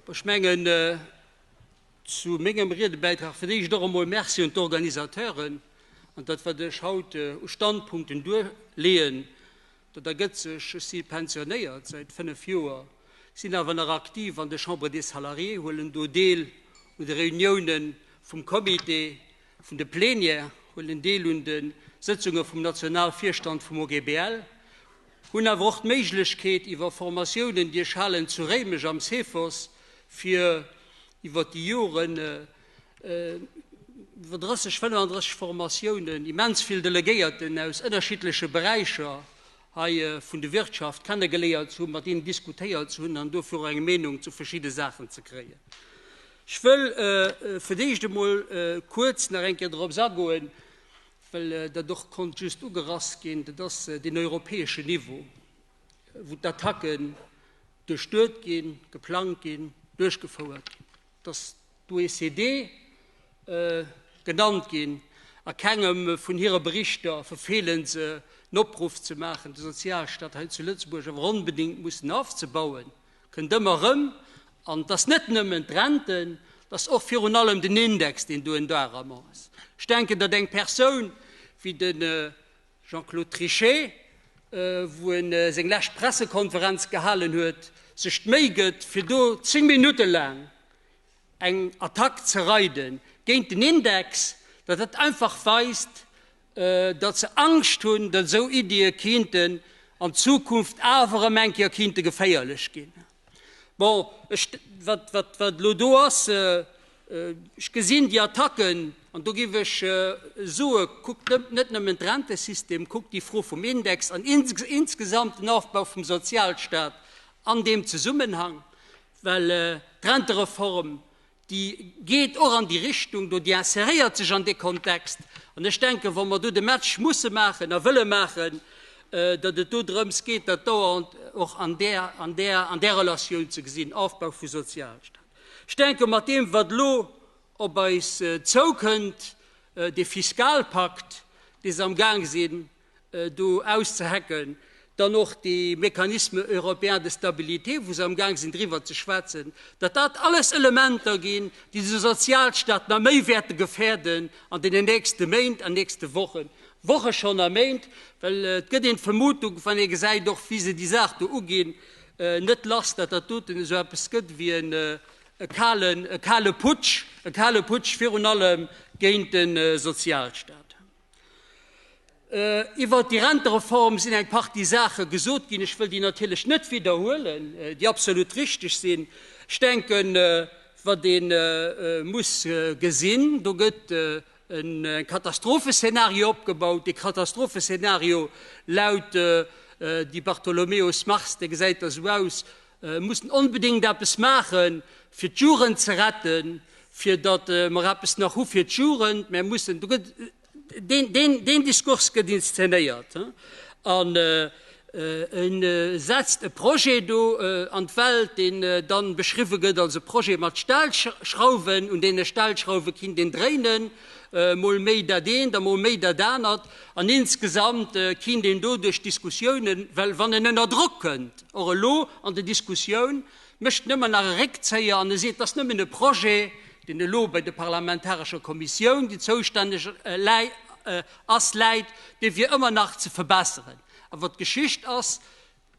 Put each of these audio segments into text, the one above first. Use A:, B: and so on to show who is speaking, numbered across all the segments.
A: Ech mengen, zu mengem Riedebäitrag fir d'éischt och emol Merci un d'Organisateuren an dat, wat ech haut u Standpunkten duerleeën, dat ergëtt sech, ech si pensionéiert säit 5 Joer, sinn awer nach aktiv an der Chambre des Salariés, huelen do deel un de Reuniounen vum Comité vun de Plénière, huelen deel un de Sëtzunge vum Nationalvirstand vum OGBL, hunn awer och d'Méiglechkeet iwwer Formatiounen, déi ech halen zu Réimech am Cefos, fir iwwer déi Joren iwwer 30, 35 Formatiounen, immens vill Delegéierten aus ënnerschiddleche Beräicher hei vun de Wirtschaft kennegeléiert ze hunn, mat deenen diskutéiert ze hunn an dofir och eng Meenung zu verschidde Saachen ze kréien. Ech wëll fir d'éischt emol kuerz nach eng Kéier drop agoen, well dat och konnt just ugerass ginn, dat ass deen europäeschen Niveau, wou d'Attacken duerchduet ginn, geplangt ginn, duerchgefouert ginn. Et ass d'OECD genannt ginn. A kengem vun hire Berichter verfeele se, den Opruff ze maachen, de Sozialstaat hei zu Lëtzebuerg awer onbedéngt mussen afzebauen. Kënnt ëmmer erëm. An et ass net nëmmen d'Renten, et ass och virun allem den Index, deen do en Dar am ass. Ech denken, datt eng Persoun wéi de Jean-Claude Trichet, wou en seng lescht Pressekonferenz gehalen huet, sech d'Méi gëtt, fir do 10 Minutte laang eng Attack ze reide géint den Index, datt dat einfach weist, datt se Angscht hunn, datt esou Iddie kinnten an Zukunft awer erëm eng Kéier kinnte geféierlech ginn. Bon, ech, wat, wat, wat elo do ass, ech gesinn déi Attacken, an do géif ech soe, kuckt net, net nëmmen d'Rentesystem, kuckt déi Fro vum Index an insgesamt den Aufbau vum Sozialstaat an deem Zesummenhang, well d'Rentereform, déi geet och an déi Richtung do, déi inséréiert sech an dee Kontext. An ech denken, wa mer do de Match musse maachen a wëlle maachen, datt et do drëms geet, dat dauernd och an där, an där, an där Relatioun ze gesinn, Aufbau vu Sozialstaat. Ech denken, mat deem, wat elo op eis zoukënnt, dee Fiskalpakt, dee se amgaang sinn do auszehacken, dann och de Mécanisme européen de stabilité, wou se amgaang sinn driwwer ze schwätzen, datt dat alles Elementer ginn, déi de Sozialstaat nach méi wäerte gefäerden an deenen nächste Méint an nächste Wochen, Woche schonn a Méint, well et gëtt een d'Vermutung, wann ee gesäit och wéi se déi Saach do uginn, net lass, datt dat doten esou eppes gëtt wéi e kalen, e kale Putsch, e kale Putsch virun allem géint de Sozialstaat. Iwwert déi Rentereform sinn eng Partie Saache gesot ginn. Ech wëll déi natierlech net widderhuelen, déi absolut richteg sinn. Ech denken, wat ee muss gesinn, do gëtt e Katastropheszenario opgebaut. Dee Katastropheszenario laut Di Bartolomeus Mars, dee gesäit da sou aus, mussen onbedéngt eppes maachen, fir d'Jugend ze retten, fir datt mer eppes nach hu fir d'Jugend. Mer mussen, do gëtt Deen, deen, deen Diskurs gëtt inszenéiert an e setzt e Projet do an d'Welt, deen dann beschriwwe gëtt als e Projet mat Stellschrauwen, un deene Stellschrauwe kinnt een dréinen, mol méi dat eent a mol méi dat anert, an insgesamt kinnt een do duerch Diskussiounen, well wann en ënner Drock kënnt, och elo an der Diskussioun, mécht en ëmmer nach e Réckzéier an e seet, 't ass nëmmen e Projet, deen elo bei der parlamentarescher Kommissioun, déi zoustänneg ass, läit, dee wier ëmmer nach ze verbesseren. Awer d'Geschicht ass,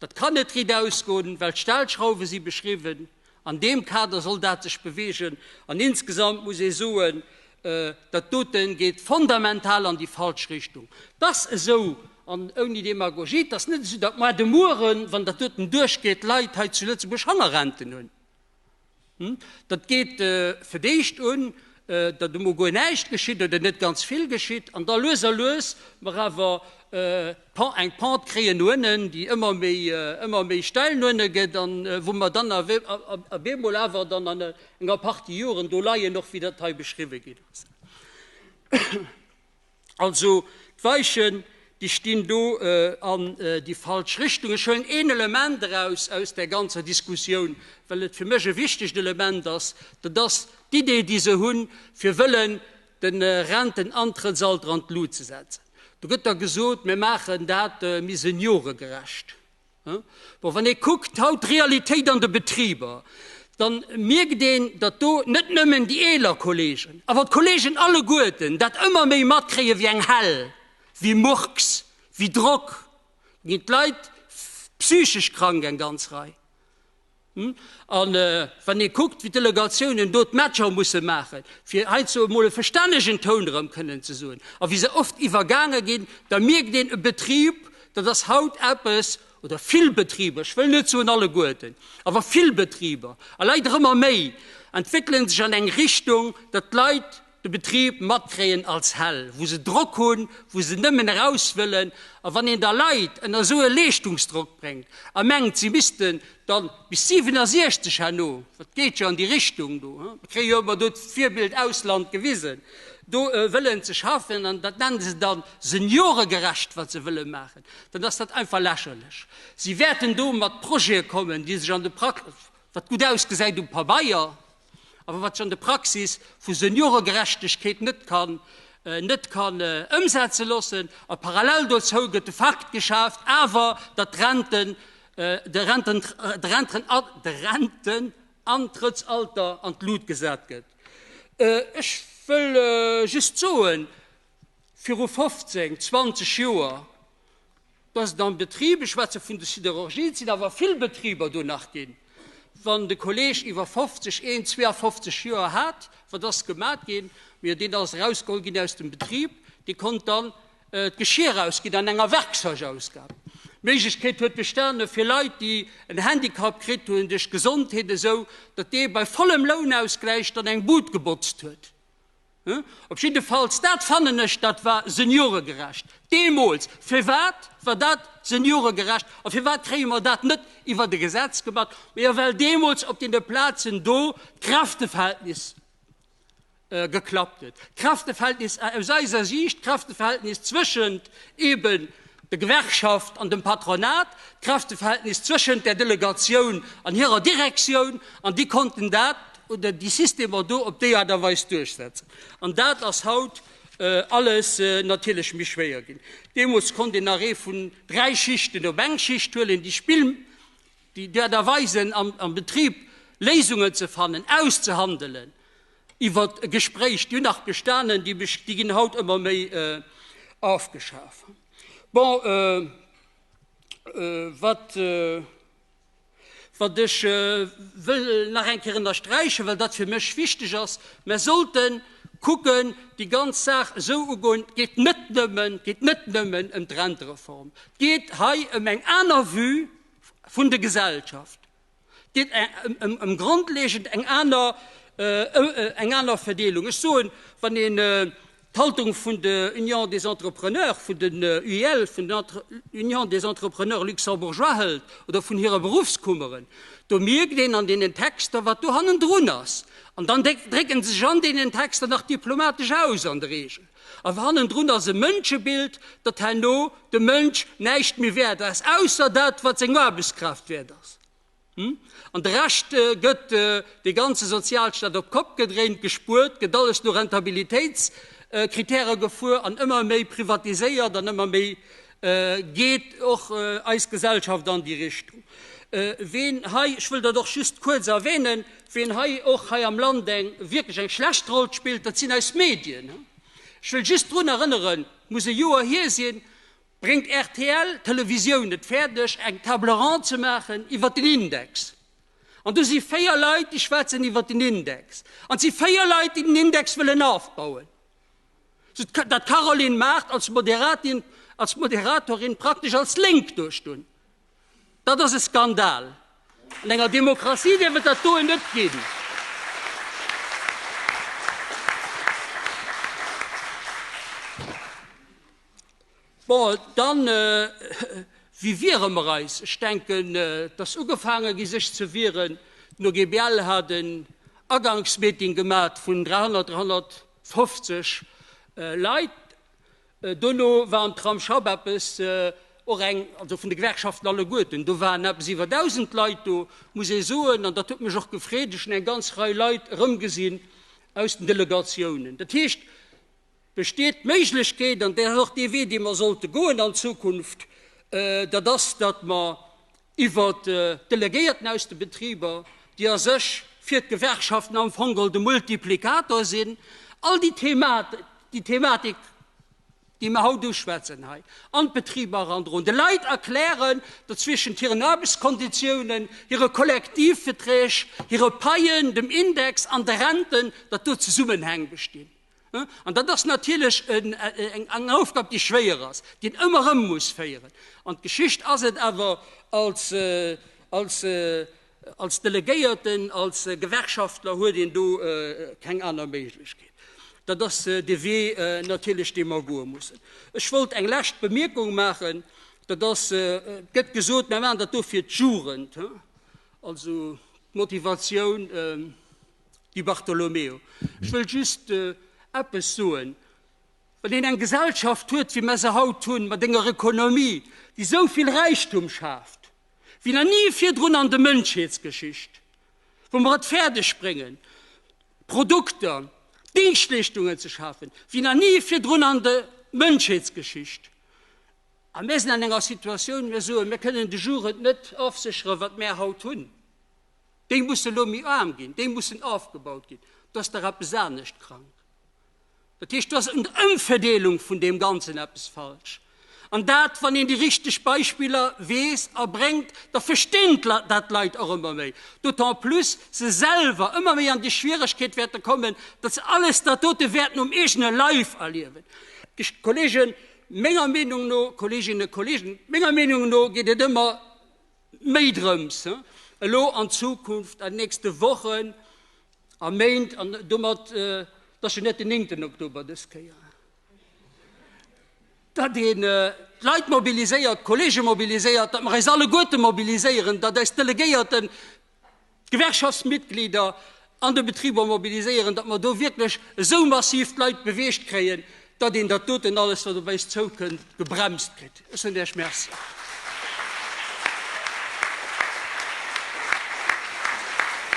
A: dat kann net riit ausgoen, well d'Stellschrauwe si beschriwwen. An deem Kader soll dat sech bewegen. An insgesamt muss ee soen, Dat dote geet fundamental an déi falsch Richtung. 't ass esou, an ouni Demagogie, 't ass net esou, datt moar de Mueren, wann dat doten duerchgeet, d'Leit hei zu Lëtzebuerg Hannerrenten hunn. Dat geet fir d'éischt un, datt emol guer näischt geschitt oder net ganz vill geschitt, an da lues a lues mer awer eng Pente kréien no ënnen, déi ëmmer méi, ëmmer méi steil no ënne gëtt an wou mer dann op eemol awer dann an enger Partie Joren do leien, och wéi dat hei beschriwwe ginn ass. Also d'Weichen, déi stinn do an déi falsch Richtung. Ech huelen een Element eraus aus där ganzer Diskussioun, well et fir mech e wichtegt Element ass, dat ass d'Idee, déi se hunn, fir wëllen de Rentenantrëttsalter an d'Lut ze setzen. Do gëtt da gesot, mir maachen dat méi senioregerecht. Bon, wann ee kuckt haut d'Realitéit an de Betriber, Dann mierkt een, datt do net nëmmen déi eeler Kollegen, awer d'Kollegen alleguerten dat ëmmer méi matkréie wéi eng Hell, wéi Murks, wéi Drock. Da ginn d'Leit psychesch krank, eng ganz Rei. A wann ee kuckt, wéi d'Delegatiounen do d'Matcher musse maachen, fir heiansdo emol e verstännegen Toun erëm kënnen ze soen, a wéi se oft iwwergaange ginn, da mierkt een, e Betrib, dat ass haut eppes, oder vill Betriber, ech wëll net soen alleguerten, awer vill Betriber, a leider ëmmer méi, entwéckele sech an eng Richtung, datt d'Leit de Betrib matkréien als Hell, wou se Drock hunn, wou se nëmmen eraus wëllen. A wann een da Leit ënner esou e Leeschtungsdrock bréngt a mengt, si missten da bis 67 herno, dat geet jo an déi Richtung do, mer kréie jo ëmmer do d'Virbild Ausland gewisen, do wëllen ze schaffen, an dat nennen se da senioregerecht, wat se wëlle maachen, dann ass dat einfach lächerlech. Si wäerten do mat Projete kommen, déi sech an de Prak-, wat gutt ausgesäit um Pabeier, awer wat sech an der Praxis vu Senioregerechtegkeet net kann net kann ëmsetze loossen. A parallel dozou gëtt de Fakt geschaaft awer, datt d'Renten, de Renten, de Renten, de Rentenantrëttsalter an d'Lut gesat gëtt. Ech wëll just soen, viru 15, 20 Joer, Do ass et am Betrib, ech schwätze vun de Sidérurgie, et sinn awer vill Betriber do nach ginn, wann de Kolleg iwwer 50, een 52 Joer hat, wat ass gemat ginn? Majo, deen ass erausgeholl ginn aus dem Betrib, dee konnt dann d'Geschier ausginn an enger Werkzeugausgab. D'Méiglechkeet huet bestane fir Leit, déi en Handicap kritt hunn duerch d'Gesondheet esou, datt dee bei vollem Lounausgläich dann eng Bud gebotzt huet. Op jiddefalls, dat fannen ech, dat war senioregerecht deemools. Firwat war dat senioregerecht a firwat kréie mer dat net iwwert e Gesetz gemaach? Majo, well deemools op deene Plazen do d'Kräfteverhältnis geklappt huet. D'Kräfteverhältnis aus eiser Siicht, d'Kräfteverhältnis zwëschent eeben der Gewerkschaft an dem Patronat, d'Kräfteverhältnis zwëschent der Delegatioun an hirer Direktioun, an déi konnten dat oder déi Systemer do op déi Aart a Weis duerchsetzen. An dat ass haut alles natierlech méi schwéier ginn. Deemools konnt een nach ee vun dräi Schichten op eng Schicht huelen, déi Spill, déi Aart a Weisen am Betrib Léisungen ze fannen, auszehandelen, iwwer e Gespréich, déi hunn nach bestanen, déi ginn haut ëmmer méi afgeschaf. Bon, wat, wat ech wëll nach eng Kéier ënnersträichen, well dat fir mech wichteg ass, Mer sollte kucken, déi ganz Saach esou ugoen, et geet net nëmmen, et geet net nëmmen ëm d'Rentereform, et geet hei ëm eng aner Vue vun der Gesellschaft. Et geet ëm grondlegend eng aner, eng aner Verdeelung. Ech soen, wann een d'Haltung vun der Union des Entrepreneurs, vun den UEL, vun der Union des Entrepreneurs luxembourgeois hëlt oder vun hire Beruffskummeren, do mierkt een an deenen Texter, wat do hannendrun ass. An dann drécke se sech an deenen Texter nach diplomatesch aus an der Regel. Awer hannendrun ass e Mënschebild, datt herno de Mënsch näischt méi wäert ass, ausser dat, wat seng Aarbechtskraaft wäert ass. An de Rescht gëtt dee ganze Sozialstaat op d'Kopp gedréint, gespuert, gëtt alles no Rentabilitéitskritäre gefuer an ëmmer méi privatiséiert an ëmmer méi geet och eis Gesellschaft an déi Richtung. Ween hei, ech wëll dat och just kuerz erwähnen, ween hei och hei am Land eng wierklech eng schlecht Roll spillt, dat sinn eis Medien. Ech wëll just drun erënneren, muss e Joer hier sinn, bréngt rtl Televisioun et fäerdeg, eng Table ronde ze maachen iwwert den Index. An do si 4 Leit, déi schwätzen iwwert den Index. An et si 4 Leit, déi den Index wëllen afbauen. Sou dat d'Caroline Mart als Moderatin, als Moderatorin praktesch als lénk do stunn. Dat ass e Skandal. An enger Demokratie dierf et dat doen net ginn. Bon, dann, wéi wiere mer eis? Ech denken, et ass ugefaange gi sech ze wieren. Den OGBL hat en Agangsmeeting gemat vun 300, 350 Leit. Dono war am Tram Schapp eppes, och eng, also vun de Gewerkschaften alleguerten, do waren eppes iwwer 1.000 Leit do, muss ee soen, an dat huet mech och gefreet, ech hunn eng ganz Rei Leit erëmgesinn aus den Delegatiounen. Dat heescht, besteet d'Méiglechkeet, an dat ass och dee Wee, dee mer sollte goen an Zukunft, dat ass, datt mer iwwert d'Delegéierten aus de Betriber. déi a sech fir d'Gewerkschaften am Fong geholl de Multiplikator sinn, all déi Thematik, déi mer haut uschwätzen hei, an d'Betriber erandroen, de Leit erklären, datt zwëschent hiren Aarbechtskonditiounen, hire Kollektivverträg, hire Paien, dem Index an de Renten, datt do Zesummenhäng bestinn. An dat ass natierlech eng Aufgab, déi schwéier ass, déi een ëmmer erëm muss féieren. An d'Geschicht ass et awer als, als, als Delegéierten, als Gewerkschaftler huet een do keng aner Méiglechkeet. Dat ass de Wee natierlech, dee mer goe mussen. Ech wollt eng lescht Bemierkung maachen, dat ass, et gëtt gesot, mir maachen dat do fir d'Jugend, also d'Motivatioun, Di Bartolomeo, Ech wëll just eppes soen, Wann een eng Gesellschaft huet, wéi mer se haut hunn, mat enger Ekonomie, déi esou vill Räichtum schaaft wéi nach ni virdrun an der Mënschheetsgeschicht, wou mer et fäerdeg bréngen, Produkter, Dingschtleeschtungen ze schafen, wéi nach ni virdrun an der Mënschheetsgeschicht, a mir sinn an enger Situatioun, mir soen, mir kënnen de Jugend net ofsécheren, wat mär haut hunn. Déi musse lo méi aarm ginn, déi mussen ofgebaut ginn. Do ass dach eppes anescht krank. Dat heescht, do ass un der Ëmverdeelung vun deem Ganzen eppes falsch. An dat, wann een déi richteg Beispiller weess a bréngt, da verstinn dat d'Leit och ëmmer méi. D'autant plus se selwer ëmmer méi an déi Schwieregkeet wäerte kommen, datt se alles dat dote wäerten um eegene Leif erliewen. Kollegen, menger Meenung no, Kolleginnen, Kollegen, menger Meenung no geet et ëmmer, Méi drëms, elo an Zukunft, an den nächste Wochen a Méint, an domat, et ass jo net den néngten Oktober dës Kéier, datt een d'Leit mobiliséiert, d'Kollege mobiliséiert, datt mer eis alleguerte mobiliséieren, datt eis Delegéierten, d'Gewerkschaftsmitglieder an de Betriber mobiliséieren, datt mer do wierklech esou massiv d'Leit beweegt kréien, datt een dat doten alles, wat op eis zoukënnt, gebremst kritt. Ech soen Iech Merci.